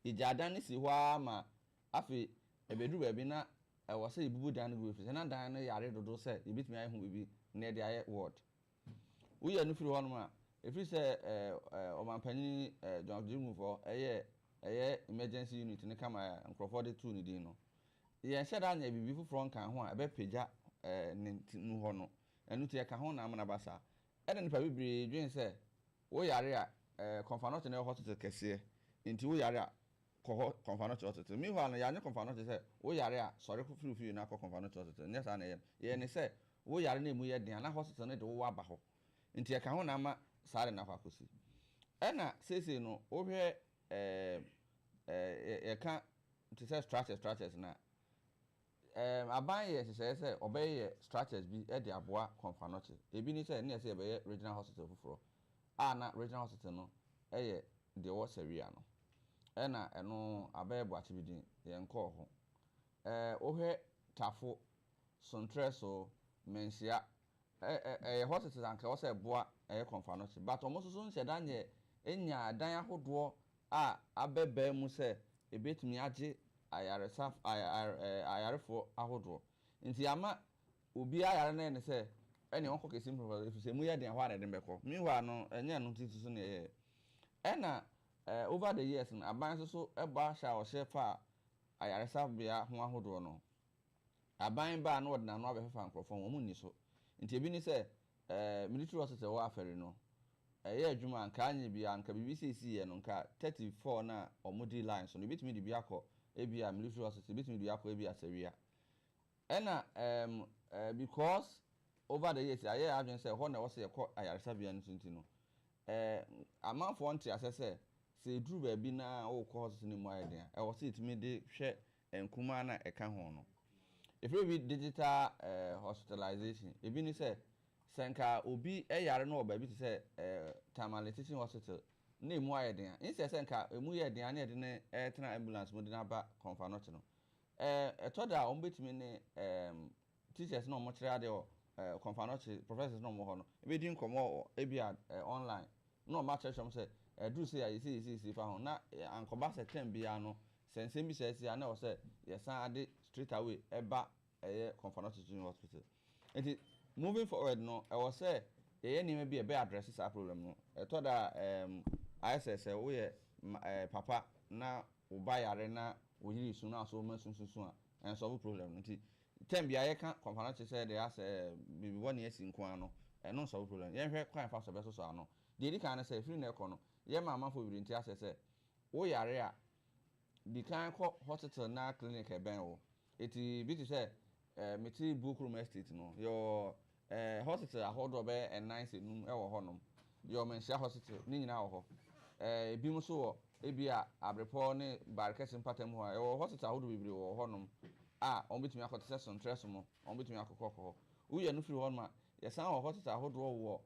Yɛgya adan no si hɔ ara ma afei. Ɛbɛduru baabi na ɛwɔ sɛ yɛbubu dan no gu ɛfiri sɛ na dan no yare dodo sɛ yɛbɛtumi ayɛ ho biribi na yɛde ayɛ ward. Woyi ɛno firi hɔnom a, ɛfiri sɛ ɔmanpanin John Agyekum ɛyɛ ɛyɛ emergency unit no kama a nkurɔfoɔ de too ne din no, yɛnhyɛ da nyɛ biribi foforɔ nka ho a ɛbɛpagya ne mu hɔ no. Ɛno nti ɛka ho na amena ba saa. Ɛna nipa bebree dwen sɛ woyare a Komfo Anokye no yɛ hospital kɛseɛ nti woyare a kɔ hɔ Komfo Anokye hospital. Meanwhile no, yɛanyɛ Komfo Anokye sɛ woyare a sɔre firi fie na akɔ Komfo Anokye hospital. Nyɛ saa na ɛyɛ no. Yɛyɛ ne sɛ woyare na emu yɛ den a na hospital no de wo aba hɔ. Nti ɛka ho na ama saa de no akɔ akɔsi. Ɛna seesei no, wohwɛ ɛɛ yɛka te sɛ structures na aban yɛ nhyehyɛeɛ sɛ ɔbɛyɛ structures bi de aboa Komfo Anokye. Ebi ne sɛ ne yɛ sɛ yɛbɛyɛ regional hospital foforɔ a na regional hospital no yɛ deɛ ɛwɔ Sewua no. Ɛna ɛno abɛyɛ Boakye bi din, yɛnkɔɔ ho. Wohwɛ Tafo, Sontrɛso, Manhyia, ɛyɛ hospitals anka ɛwɔ sɛ ɛboa ɛyɛ Komfo Anokye, but ɔmo nso so nhyɛ da nyɛ nya dan ahodoɔ a abɛbɛn mu sɛ ebetumi agye ayaresa ayarefoɔ ahodoɔ. Nti ama obiara yare no yɛ ne sɛ ɛne ɔnkɔ kɛse mu ɛfiri sɛ emu yɛ den hɔ a na ɛde bɛkɔ. Meanwhile no, ɛnyɛ ɛno nti so na ɛyɛ. Ɛna over the years no, aban nso so ɛbɔ ahyɛ a ɔhyɛ fa ayaresabea ho ahodoɔ no, aban baa na wɔde n'ano abɛfefa nkurɔfoɔ ho, wɔn nni so. Nti ebi ne sɛ military hospital wɔ Afɛri no, ɛyɛ adwuma nka anya bi a nka biribi seesei yɛ no, nka 34 na wɔn di line so no, ebitumi de bi akɔ ebi a military hospital, ebitumi de bi akɔ ebi a Sewua. Ɛna because over the years ayɛ adwene sɛ ɛhɔ na ɛwɔ sɛ yɛkɔ ayaresabea no so nti no, amanfoɔ nte asɛ sɛ sɛ eduru baabi na wɔrekɔ hospital no mu ayɛ den a, ɛwɔ sɛ yɛtumi de hwɛ nkumaa na ɛka ho no. Efiri bi digital hospitalization, ebi ne sɛ sɛ nka obi yare no wɔ baabi te sɛ Tamale Teaching Hospital na emu ayɛ den a, nsɛ sɛ nka emu yɛ den a na yɛde ne ɛtena ambulance mu de no aba Komfo Anokye no, ɛtɔ da a wɔn bɛtumi ne teachers na wɔn kyerɛ adeɛ wɔ Komfo Anokye, professors na wɔn wɔ hɔ no ebɛdi nkɔmɔ wɔ ebi a online na wɔn akyerɛkyerɛ wɔn sɛ ɛduru sɛ yɛsi yɛsi yɛsi fa ho na ankɔba sɛ term biara no sɛ nsɛm bi sɛ ɛsi a na ɛwɔ sɛ yɛsan ade straight away ɛba ɛyɛ Komfo Anokye Teaching Hospital. Nti moving forward no, ɛwɔ sɛ yɛyɛ nneɛma bi a ɛbɛ address saa problem no. Ɛtɔ da ayɛ sɛ sɛ woyɛ papa na wo ba yare na wo yere su na so wɔn sunsunsun a, ɛnsolve problem no. Nti term bi a yɛka Komfo Anokye sɛ de asɛ biribi bɔ ne asi nko ara no, ɛno nsolve problem. Yɛnhwɛ kwan fa so ɛbɛsosɔ ano. Deɛ edi kan no, sɛ efiri na ɛkɔ no, yɛma amanfoɔ bebree nti asɛ sɛ woyare a, di kan kɔ hospital na clinic ɛbɛn wo. Eti bi te sɛ mete Buokrom Estate no, yɛwɔ hospital ahodoɔ bɛyɛ ɛnan sɛ num ɛwɔ hɔnom. Yɛwɔ Manhyia Hospital, ne nyinaa wɔ hɔ. Ebi nso wɔ ebi a Abrepɔ ne Barekɛse mpatam hɔ a yɛwɔ hospital ahodoɔ bebree wɔ hɔnom a wɔn bɛtumi akɔ te sɛ Sontrɛ so mo, wɔn bɛtumi akɔkɔ kɔ hɔ. Woyɛ no firi hɔnom a, yɛsan wɔ hospital ahodoɔ wɔ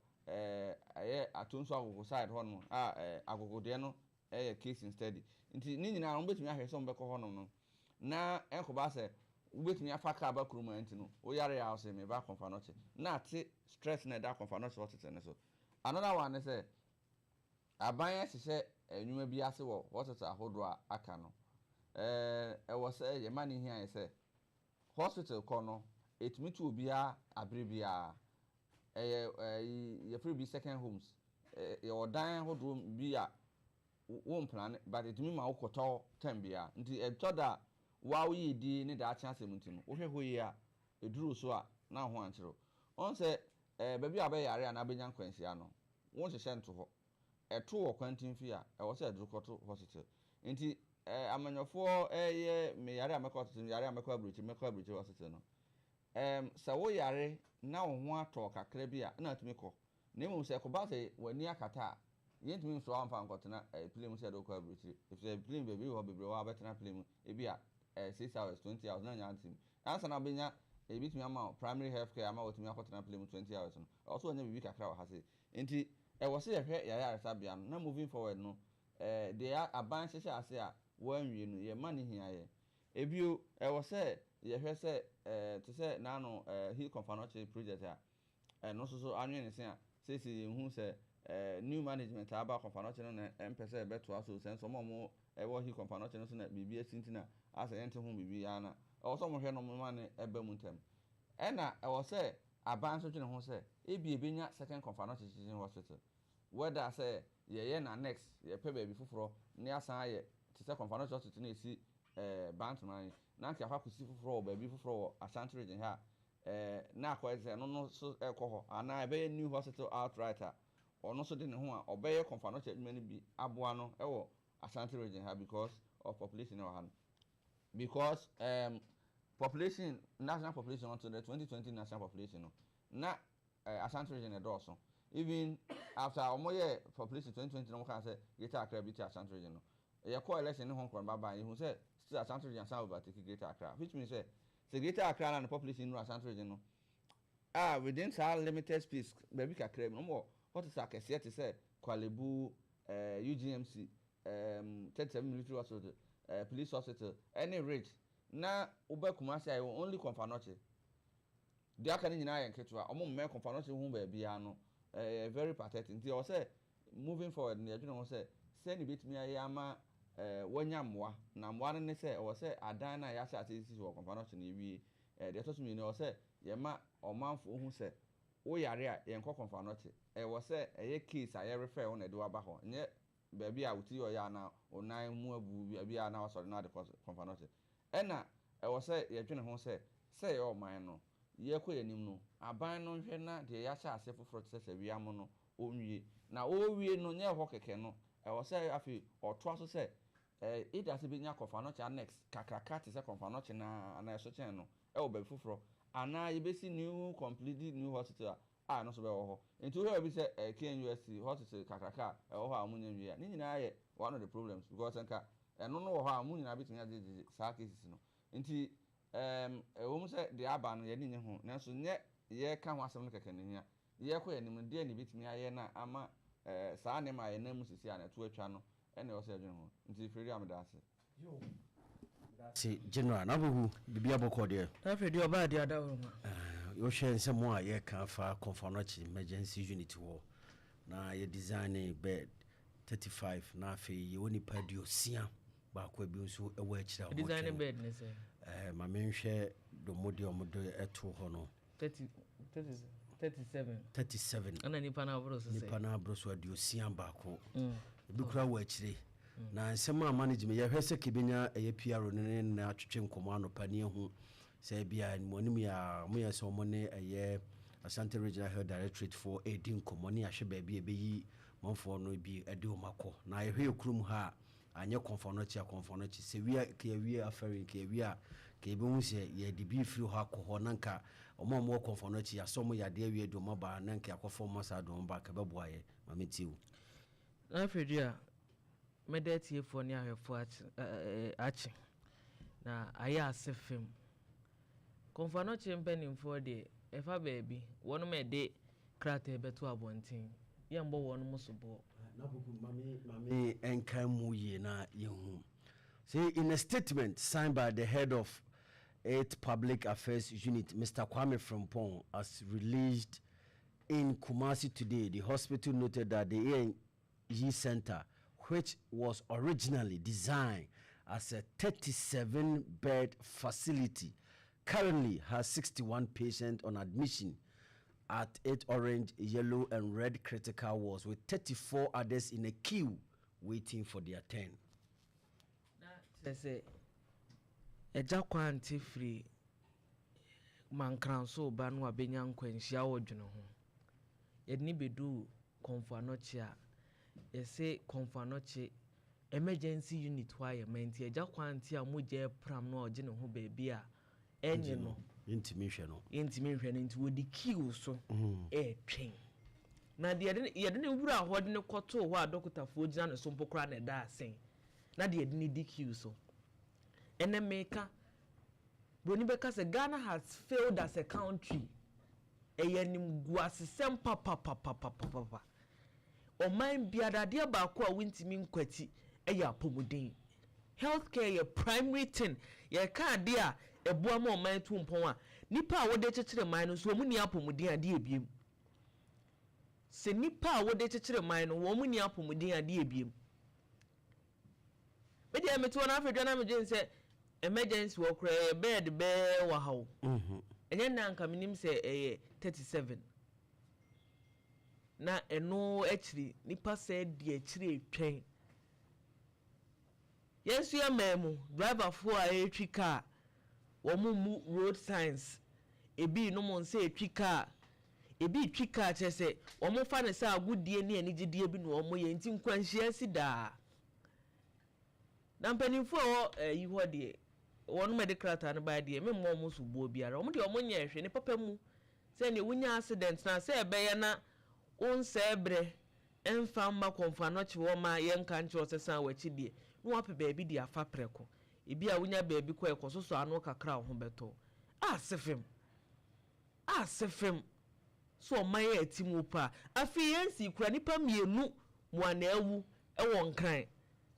ɛyɛ Atonso Agogo side hɔnom a Agogo deɛ no ɛyɛ case in study. Nti ne nyinaa wɔn bɛtumi ahwɛ sɛ wɔn bɛkɔ hɔnom no na ɛnkɔba sɛ wobɛtumi afa kaa ba kurom a nti no woyare a ɔsɛ meba Komfo Anokye na ate stress na ɛda Komfo Anokye hospital no so. Another one ne sɛ aban ahyehyɛ nnwuma bi ase wɔ hospital ahodoɔ a aka no, ɛwɔ sɛ yɛma ne hia yɛ sɛ hospital kɔ no ɛtumi to obiara abere biara. Ɛyɛ yɛfrɛ bi second homes. Yɛwɔ dan ahodoɔ bi a wo mplan, but ɛtumi ma wokɔtɔ time biara. Nti ɛtɔ da a waa woyɛ die ne daakye asɛm nti no, wohwɛ hɔ yie a ɛduru so a na wo ho ankyerɛw ɔn sɛ baabi a wobɛyare a na wobɛnya nkwanhyia no, wonhyehyɛ nto hɔ. Ɛto wɔ kwantimfi a ɛwɔ sɛ ɛduru kɔto hospital. Nti amanyɔfoɔ ɛyɛ meyare a mɛkɔ hospital, meyare a mɛkɔ aburokyiri, mɛkɔ aburokyiri hospital no, sɛ woyare na wo ho atɔ kakra bi a na atumi kɔ. Na mmom sɛ ɛkɔba sɛ w'ani akata a, yɛntumi nsoa wo mfa nkɔtena plane mu sɛ yɛde wokɔ aburokyiri, ɛfiri sɛ plane bebree wɔ hɔ, bebree wɔ hɔ a wobɛtena plane mu ebi a 6 hours, 20 hours na nya ntim ansa na wobɛnya ebi tumi ama wo primary health care ama wɔtumi akɔtena plane mu 20 hours no. Ɛwɔ sɛ wɔnya biribi kakra wɔ ha sei. Nti ɛwɔ sɛ yɛhwɛ yɛayɛ ayaresabea no na moving forward no, deɛ aban hyehyɛ ase a wɔanwie no, yɛma ne hia yɛ. Ebio ɛwɔ sɛ yɛhwɛ sɛ te sɛ n'ano Heal Komfo Anokye project a ɛno nso so anwene ne se a Seesei yɛnhu sɛ new management a aba Komfo Anokye no na ɛmpɛ sɛ ɛbɛtoa so, sɛ nso wɔn a wɔwɔ he Komfo Anokye no so na biribi asi nti na asɛ yɛnte ho biribi ara na ɛwɔ sɛ wɔhwɛ no ma no ɛba mu ntɛm. Ɛna ɛwɔ sɛ aban nso dwene ho sɛ ebi ebenya second Komfo Anokye Teaching Hospital, whether sɛ yɛyɛ na next yɛpɛ baabi foforɔ na yɛasan ayɛ te sɛ Komfo Anokye Hospital na esi Bantama yi na nka yɛakɔ akɔsi foforɔ wɔ baabi foforɔ wɔ Ashanti Region ha a, na akɔyɛ sɛ ɛno no so ɛkɔ hɔ anaa ɛbɛyɛ new hospital outright a ɔno nso de ne ho a ɔbɛyɛ Komfo Anokye adwuma no bi aboa no ɛwɔ Ashanti Region ha because of population ɛwɔ ha no, because population, national population, until the 2020 national population no na Ashanti Region ɛdɔɔso. Even after wɔn yɛ population 2020 na wɔn kan sɛ Greater Accra bi te Ashanti Region no, yɛkɔ election ne ho nkɔrɔ ba ban, yehu sɛ still Ashanti Region asan overtake Greater Accra, which means sɛ Greater Accra na ne population nuru Ashanti Region no a, within saa limited space baabi kakra bi no, wɔn wɔ hospital akɛseɛ te sɛ Korle Bu, UGMC, 37 Military Hospital, Police Hospital ɛne Ridge, na wobɛ Kumasi a, yɛwɔ only Komfo Anokye. Deɛ aka no nyinaa yɛ nketewa, ɔmo mmɛn Komfo Anokye ho baabiara no. Ɛyɛ very pathetic, nti ɛwɔ sɛ moving forward no yɛdwene ho sɛ sɛne bɛtumi ayɛ ama wɔanya mmoa, na mmoa no ne sɛ ɛwɔ sɛ adan no a yɛahyɛ ase sisi wɔ Komfo Anokye no yɛwie. Deɛ ɛtɔ so mmienu, ɛwɔ sɛ yɛma ɔmanfoɔ hu sɛ woyare a, yɛnkɔ Komfo Anokye. Ɛwɔ sɛ ɛyɛ case a yɛrefer wo na ɛde waba hɔ, nyɛ baabi a wo ti yɛ ɔyɛ anaa wo nan mu abu baabi a na wasɔre na ade kɔ Komfo Anokye. Ɛna ɛwɔ sɛ yɛdwene ho sɛ yɛwɔ ɔman no yɛkɔ yɛn anim no, aban no nhwɛ na deɛ yɛahyɛ ase foforɔ te sɛ Sɛwiam no ɔnwie, na ɔrewie no nyɛ hɔ kɛkɛ no, ɛwɔ sɛ afei ɔtoa so sɛ either sɛ bɛnya Komfo Anokye annex kakraka te sɛ Komfo Anokye naa anaa ɛso kyɛn no ɛwɔ baabi foforɔ, anaa yɛbɛsi new, completely new hospital a ɛno nso bɛwɔ hɔ. Nti wohwɛ baabi sɛ KNUST hospital kakraka a ɛwɔ hɔ a wɔn nyɛ nwie a, ne nyinaa yɛ one of the problems, because nka ɛno no wɔ hɔ a, wɔn nyinaa bɛtumi agyegyegye saa cases no. Nti ɛwɔ mu sɛ deɛ aba no yɛde nye ho, nanso nyɛ yɛka ho asɛm no kɛkɛ ne hia. Yɛkɔ yɛn anim no, deɛ ne bɛtumi ayɛ na ama saa nneɛma a yɛnam mu sisi a na ɛto atwa no, ɛna ɛwɔ sɛ yɛdwene ho. Nti firi a, meda ase. Se General na wobɛhu biribi abɔkɔ deɛ. Na afei deɛ ɔbaa deɛ adaworo ma. Wohwɛ nsɛm a yɛka fa Komfo Anokye emergency unit hɔ na yɛ design bed 35, na afei yɛwɔ nipa 61 bi nso ɛwɔ akyire a design wɔtwɛn. Bed ne sɛ Ma menhwɛ domo deɛ ɔmode ɛto hɔ no. 30, 30, 37. 37. Ɛna nipa no aboro so sɛ nipa no aboro so 61, ebi kora wɔ akyire. Na nsɛm a management yɛhwɛ sɛ kebɛnya ɛyɛ PRO no ne na atwetwe nkɔmmɔ anɔpa ne ahu sɛ bia animuanim yɛ a moyɛ sɛ ɔmo ne ɛyɛ Asante Regional Health Directorate foɔ ɛredi nkɔmmɔ ne ahwɛ baabi a ɛbɛyi manfoɔ no bi ɛde ɔmo akɔ. Na yɛhwɛ yɛ kurom ha a, anyɛ Komfo Anokye a, Komfo Anokye sɛ wia ka yɛwie afɛre ka yɛwie a, ka yɛbɛhu sɛ yɛde bi firi hɔ akɔ hɔ, na nka ɔmo a ɔmo wɔ Komfo Anokye yɛasɛ ɔmo yadeɛ awie de ɔmo aba, na nka yɛakɔfa ɔmo asa de ɔmo ba, ka bɛboa yɛ. Ma mentie wo. Na afei deɛ a mɛda atiefoɔ ne ahwɛfoɔ akye akye na ayɛ ase fam. Komfo Anokye mpanimfoɔ deɛ, ɛfa baabi wɔnom ɛde krataa bɛto abɔnten, yɛmbɔ wɔnom so boɔ. Mame ɛnka mu yie na yɛhu. Say in a statement signed by the head of its public affairs unit, Mr. Kwame Frimpong, as released in Kumasi today, the hospital noted that the A&E Center, which was originally designed as a 37 bed facility, currently has 61 patients on admission at 8 orange, yellow, and red critical wards, with 34 others in a queue waiting for their turn. Na kyerɛ sɛ ɛgya kwan te firi Mankranso ba no a bɛnya nkwanhyia wɔ dwene ho, yɛde ne bɛduu Komfo Anokye a, yɛsɛ Komfo Anokye emergency unit hɔ ayɛ ma, nti agya kwan te a mogya pram no a ɔgye ne ho baabi a ɛnye no. Yɛntumi nhwɛ no. Yɛntumi nhwɛ no, nti wɔde queue so ɛɛtwɛn. Na deɛ yɛde ne wura hɔ de ne kɔtoo hɔ a, dɔkotafoɔ gyina ne so mpo koraa na ɛda asen na deɛ yɛde ne di queue so. Ɛnɛ meka broni bɛka sɛ Ghana has failed as a country. Ɛyɛ nimguasesɛm papapapapapa. Ɔman biara, adeɛ baako a wontumi nkwati ɛyɛ apɔmuden. Healthcare yɛ primary thing. Yɛka adeɛ a ɛboa ma ɔman tu mpɔn a, nipa a wɔde kyekyere man no nso wɔn ni apɔmuden adeɛ ebiem. Sɛ nnipa a wode kyekyere man no wɔn nni apɔmuden a, deɛ ebiem. Me deɛ mete hɔ na afei dwa na medwene sɛ emergency wɔ koraa ɛyɛ bed bɛɛ wɔ ha o. Ɛnyɛ nnɛ anka menim sɛ ɛyɛ 37. Na ɛno akyiri nipa sɛ di akyiri etwɛn. Yɛn nso yɛ man mu driverfoɔ a ɛretwi kaa, wɔn mmu road signs, ebi renom nsa retwi kaa, ebi retwi kaa kyerɛ sɛ wɔfa no sɛ agodie ne anigyedeɛ bi na wɔyɛ nti nkwanhyia si daa. Na mpanimfoɔ a ɛwɔ ayi hɔ deɛ, wɔn a ɛde krataa no baeɛ deɛ, memmɔ wɔn soboɔ biara. Wɔn deɛ wɔnyɛɛ hwee, ne papa mu sɛ neɛ wonya accident no a, sɛ ɛbɛyɛ na wonsɛe berɛ mfa mma kɔmfoanɔkye hɔ mma yɛnka nkyerɛ wo sɛ san w'akyi deɛ, na woapɛ baabi de afa prɛko. Ebia wonya baabi kɔ a ɛkɔsosɔ ano kakra a wo ho bɛtɔ wo. Asefem! Asefem! So ɔman a ɛte mu paa. Afei yɛn si kura nnipa mmienu mua na awu wɔ Nkran.